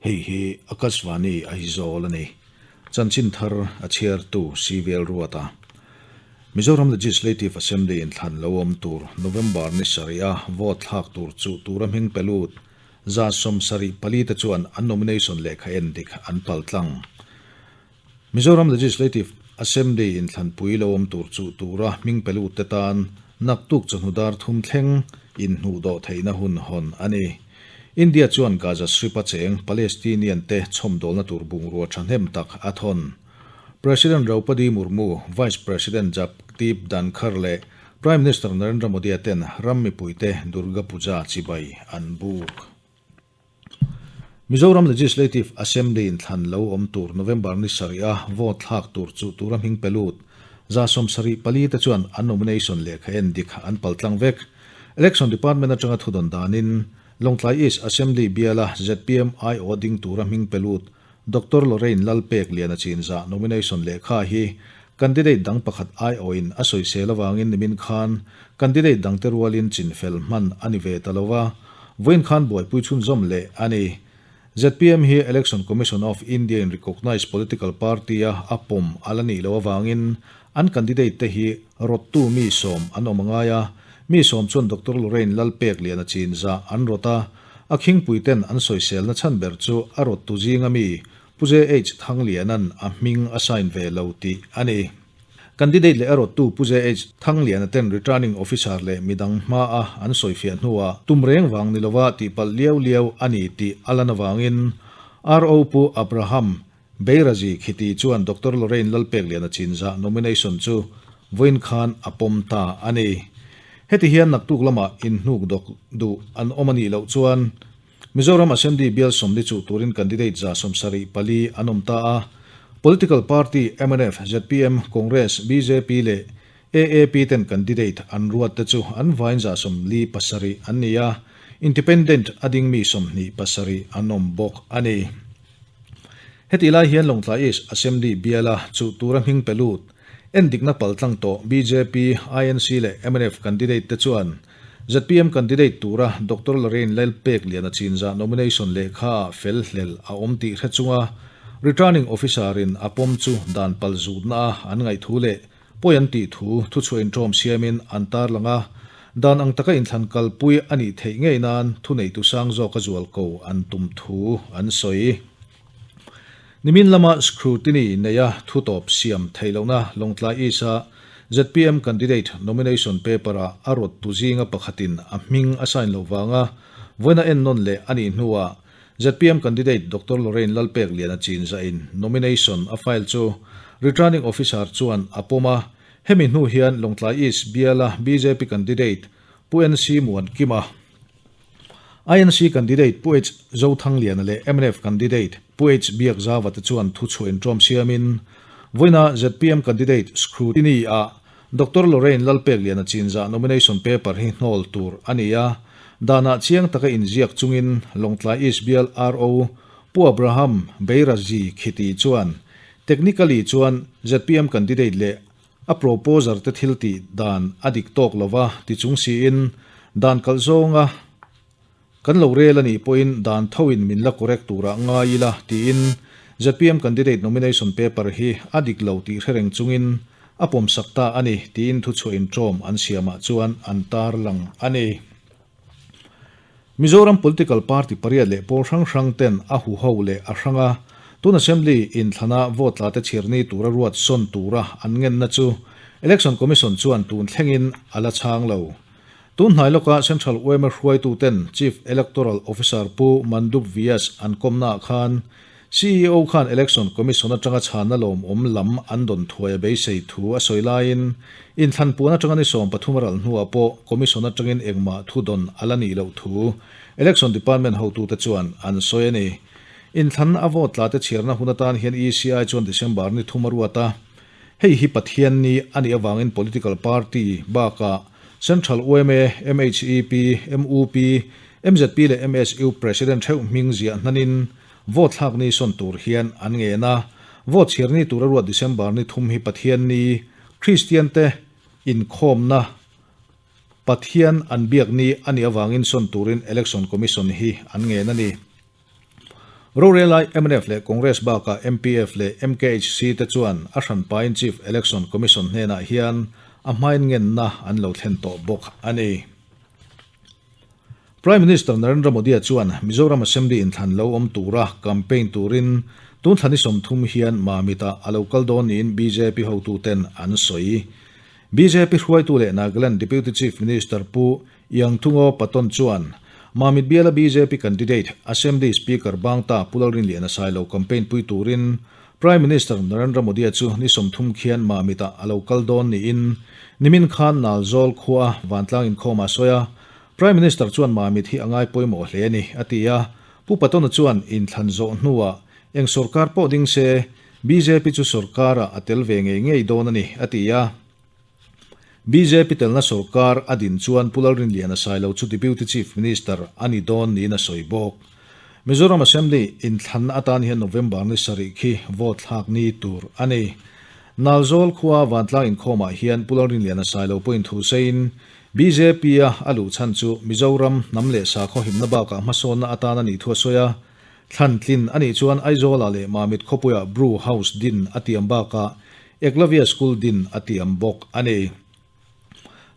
Hei hi Akashvani Aizawl a ni. Chanchin thar a chhiartu CVL Ruata. Mizoram Legislative Assembly inthlan lo awm tur November ni sarih a vote thlak tur chu tura hming pe lut 74 te chuan an nomination lehkha en dik an pal tlang. Mizoram Legislative Assembly inthlanpui lo awm tur chu tura hming pe lut te tan naktuk chawhnu dar thum thleng inhnuh dawh theihna hun hawn a ni. India chuan Gaza Strip-a cheng Palestinian te chhawmdawlna tur bungrua thahnem tak a thawn. President Draupadi Murmu, Vice President Jagdeep Dhankhar leh Prime Minister Narendra Modi-a ten ram mipuite Durga Puja chibai an buk. Mizoram Legislative Assembly inthlan lo awm tur November ni sarih a vote thlak tur chu tura hming pe lut 74 te chuan an nomination lehkha en dik an pal tlang vek. Election Department atanga thudawn danin Lawngtlai East Assembly biala zpm aiawh ding tura hming pe lut Doctor Lorraine Lalpek Liana Chinzah nomination lehkha hi candidate dang pakhat aiawhin a sawisel avangin nimin khan candidate dangte rualin chinfel hman a ni ve ta lo a, vawiin khan buaipui chhunzawm leh a ni. Zpm hi Election Commission of India in recognised political party a a pawm a la nih loh avangin an candidate te hi rawttu mi sawm an awm a ngai a, mi sawm chuan Doctor Lorraine Lalpek Liana Chinzah an rawt a, A khingpuiten an sawiselna chhan ber chu a rawttu zinga mi Pu JH Thangliana'n a hming a sign ve lo tih a ni. Candidate leh a rawttu Pu JH Thangliana ten Returning Officer leh midang hmaa an sawifiah hnuah tum reng vang ni lova tihpalh liau liau a ni tih a lan avangin RO Pu Abraham Beirazi Khiti chuan Doctor Lorraine Lalpekliana Chinzah nomination chu vawiin khan a pawm ta a ni. Heti hian naktuk lamah inhnuk dawk duh an awm a nih loh chuan Mizoram Assembly bial sawmli chuh turin candidate 74 an awm ta a. Political party mnf, zpm, Congress, bjp leh AAP ten candidate an ruat te chu an vain 47 an ni a, Independent a ding mi 27 an awm bawk a ni. Hetih lai hian Lawngtlai East Assembly biala chuh tura hming pe lut, endikna paltlang tawh bjp, INC leh mnf candidate te chuan zpm candidate tura Doctor Lorraine Lalpek Liana Chinzah nomination lehkha ah fel hlel a awm tih hre chunga Returning Officer in a pawm chu dan pal zutna a an ngaih thu leh pawi an tih thu thuchhuah inṭawm siamin an tarlang a, dan ang taka inthlan kalpui a nih theih ngei nan thuneitu sang zawka zual ko an tum thu an sawi. Nimin lama scrutiny neia thutawp siam theih lohna Lawngtlai East-a zpm candidate nomination paper-ah a rawttu zinga pakhatin a hming a sign loh vanga vawiina ennawn leh a nih hnuah zpm candidate Doctor Lorraine Lalpek Liana Chinzah-in nomination a file chu Returning Officer chuan a pawm a, hemi hnu hian Lawngtlai East biala bjp candidate Pu NC Muankima, INC candidate Pu H Zothangliana leh mnf candidate Pu H Biakzava te chuan thuchhuah inṭawm siamin vawiina zpm candidate scrutiny-ah Doctor Lorraine Lalpek Liana Chinzah nomination paper hi hnawl tur a ni a, danah chiang taka inziak chungin Lawngtlai East bial RO Pu Abraham Beirazi Khiti chuan technically chuan zpm candidate leh a proposer te thil tih dan a dik tawk lova ti chung siin dan kalh zawnga kan lo rel a nih pawhin dan thoin min la correct turah ngai ila tiin zpm candidate nomination paper hi a dik lo tih hre reng chungin a pawmsak ta a ni tiin thuchhuah inṭawm an siamah chuan an tarlang a ni. Mizoram political party pariat leh pawl hrang hrang ten a huho leh a hranga tun assembly inthlana vote tla te chhirni tura ruat sawn tura an ngenna chu Election Commission chuan tun thlengin a la chhang lo. Tun hnai lawka Central yma hruaituten Chief Electoral Officer Pu Mandup Vyas an kawmnaah khan CEO khan Election Commission atanga chhanna lawmawm lam an dawn thuai a beisei thu a sawi laiin inthlan puan atanga ni 13 a ral hnuah pawh Commission atangin engmah thu dawn a la nih loh thu Election Department hotute chuan an sawi a ni. Inthlan a vote tla te chhiarna hun atan hian ECI chuan December ni thum a ruat a, hei hi Pathian ni a nih avangin political party bakah Central yma, MHEP, MUP, mzp leh MSU President theuh hming ziah hnanin vote thlak ni sawn tur hian an ngen a. Vote chhiar ni tura ruat December ni thum hi Pathian ni, Kristian te inkhawmna Pathian an biak ni a nih avangin sawn turin Election Commission hi an ngen a ni. Rorelai mnf leh Congress bakah MPF leh MKHC te chuan a hranpain Chief Election Commission hnenah hian a hmain ngenna an lo thlen tawh bawk a ni. Prime Minister Narendra Modi-a chuan Mizoram Assembly inthlan lo awm tura campaign turin tun thla ni 30 hian Mamit-ah a lo kal dawn niin bjp hotuten an sawi. Bjp hruaitu leh Nagaland Deputy Chief Minister Pu Iangthungo Paton chuan Mamit biala bjp candidate Assembly Speaker Bangta Pu Lalrinliana Sailo campaign pui turin Prime Minister Narendra Modi-a chu ni 30 khian Mamit-ah a lo kal dawn niin nimin khan Nalzawl khua vantlang inkhawm a sawi a. Prime Minister chuan Mamit hi a ngai pawimawh hle a ni, a ti a. Pu Patona chuan inthlan zawh hnuah eng sorkar pawh ding se, bjp chu sorkarah a tel ve ngei ngei dawn a ni, a ti a. Bjp telna sorkar a din chuan Pu Lalrinliana Sailo chu Deputy Chief Minister a ni dawn niin a sawi bawk. Mizoram Assembly inthlanna atan hian November ni sarih khi vote thlak ni tur a ni. Nalzawl khua vantlang inkhawmah hian Pu Lalrinliana Sailo pawhin thu seiin bjp-a a luh chhan chu Mizoram hnam leh sakhaw himna bakah hmasawnna atan a nih thu a sawi a. Thlan tlin a nih chuan Aizawlah leh Mamit khawpuiah Brew House din a tiam bakah Eklavya School din a tiam bawk a ni.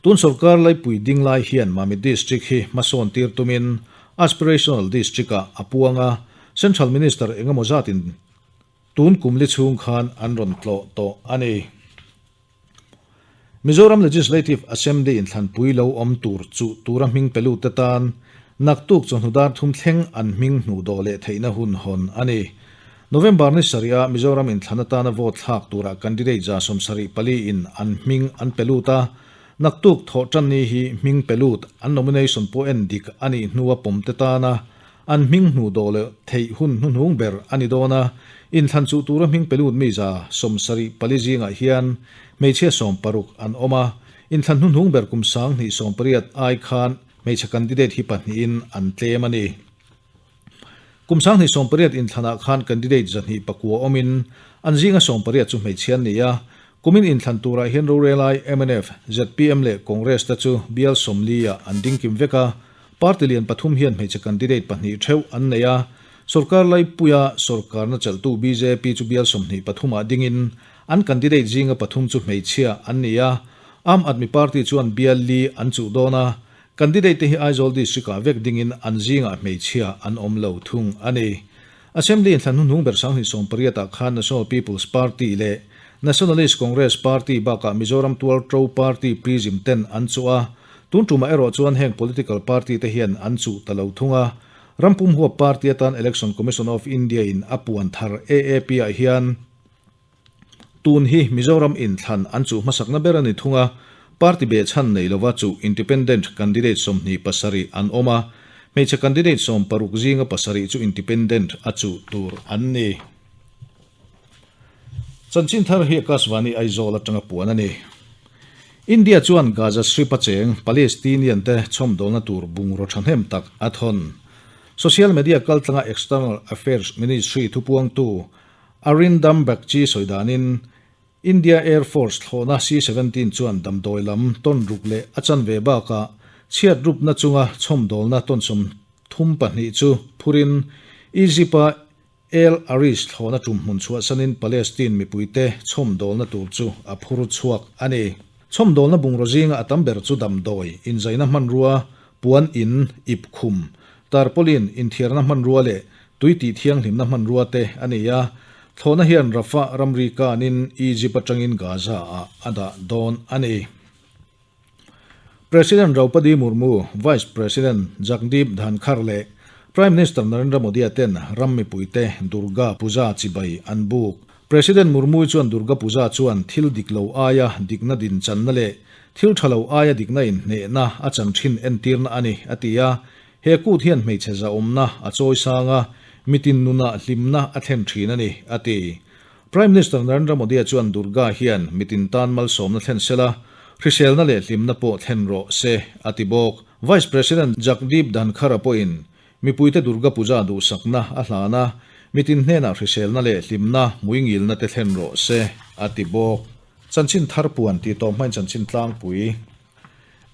Tun sorkar laipui ding lai hian Mamit District hi hmasawn tir tumin Aspirational District-ah a puang a, Central Minister engemaw zatin tun kum li chhung khan an rawn tlawh tawh a ni. Mizoram Legislative Assembly inthlanpui lo awm tur chu tura hming pe lut te tan naktuk chawhnu dar thum thleng an hming hnuh dawh leh theihna hun hawn a ni. November ni sarih a Mizoram inthlan atana vote thlak turah candidate 74 in an hming an pe lut a, naktuk thawh tan ni hi hming pe lut an nomination pawh en dik a nih hnua pawm te tana an hming hnuh dawh leh theih hun hnuhnung ber a ni dawn a, inthlan chuh tura hming pe lut mi 74 zingah hian hmeichhia 16 an awm a, inthlan hnuhnung ber kum 2018 ai khan hmeichhe candidate hi pahnihin an tlem a ni. Kum 2018 inthlanah khan candidate 209 awmin an zinga 18 chu hmeichhia an ni a, kumin inthlan turah hian rorelai MNF, ZPM leh Congress te chu bial 40 ah an dingkim vek a, party lian pathum hian hmeichhe candidate pahnih theuh an nei a, sorkar laipuia sorkarna chelhtu BJP chu bial 23 ah dingin an candidate zinga pathum chu hmeichhia an ni a, Aam Aadmi Party chuan bial li an chuh dawn a, candidate te hi Aizawl District ah vek dingin an zingah hmeichhia an awm lo thung a ni. Assembly inthlan hnuhnung ber 2018 ah khan National People's Party leh Nationalist Congress Party bakah Mizoram Tualto Party Prism ten an chuh a, tun tumah erawh chuan heng political party te hian an chuh ta lo thung a. Rampum huap party atan Election Commission of India in a puan thar AAP ah hian tun hi Mizoram inthlan an chuh hmasakna ber a ni thung a, party be chhan nei lova chuh independent candidate 27 an awm a, hmeichhe candidate 60 zinga pasarih chu independent a chuh tur an ni. Chanchin thar hi Akashvani Aizawl atanga puan a ni. India chuan Gaza Strip a cheng Palestinian te chhawmdawlna tur bungraw thahnem tak a thawn. Social media kaltlanga External Affairs Ministry thupuangtu Arindam Bagchi sawi danin India Air Force thlawhna C-17 chuan damdawi lam ton ruk leh a chan ve bakah chhiat rupna chunga chhawmdawlna ton 32 chu phurin Egypt-a El Arish thlawhna tum hmun chhuahsanin Palestine mipuite chhawmdawlna tur chu a phur chhuak a ni. Chhawmdawlna bungraw zinga a tam ber chu damdawi, inzaina hmanrua, puan in, ip khum, tarpaulin, inthiarna hmanrua leh tui tih thianghlimna hmanrua te a ni a. Thlawhna hian Rafah ramri kanin Egypt atangin Gaza ah a dah dawn a ni. President Draupadi Murmu, Vice President Jagdeep Dhankhar leh Prime Minister Narendra Modi a ten ram mipuite Durga Puja chibai an buk. President Murmu chuan Durga Puja chuan thil dik lo aia dikna din channa leh thil tha lo aia dikna in hnehna a chan thin entirna a ni, a ti a. He kut hian hmeichhe zaawmna a chawi sang a, mitin nuna hlimna a thlen thin a ni, a ti. Prime Minister Narendra Modi a chuan Durga hian mitin tan malsawmna thlen sela, hriselna leh hlimna pawh thlen rawh se, a ti bawk. Vice President Jagdeep Dhankhar a pawhin mipuite Durga Puja duhsakna a hlan a, mitin hnenah hriselna leh hlimna muingilna te thlen rawh se, a ti bawk. Chanchin thar puan tih tawh hmain chanchin tlangpui.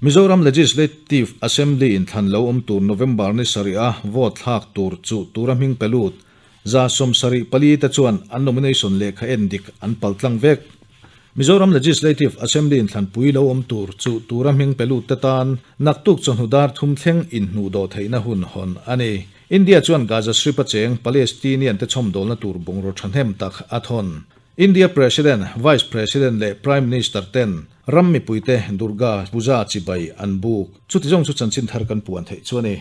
Mizoram Legislative Assembly inthlan lo awm tur November ni sarih a vote thlak tur chu tura hming pe lut. 74 te chuan an nomination lehkha endik an paltlang vek. Mizoram Legislative Assembly inthlanpui lo awm tur chu tura hming pe lut te tan naktuk chawhnu dar thum thleng inhnuh dawh theihna hun hawn a ni. India chuan Gaza Strip a cheng Palestinian te chhawmdawlna tur bungraw thahnem tak a thawn. India President, Vice President leh Prime Minister ten ram mipuite Durga Puja chibai an buk. Chuti zawng chu chanchin thar kan puan theih chu a ni.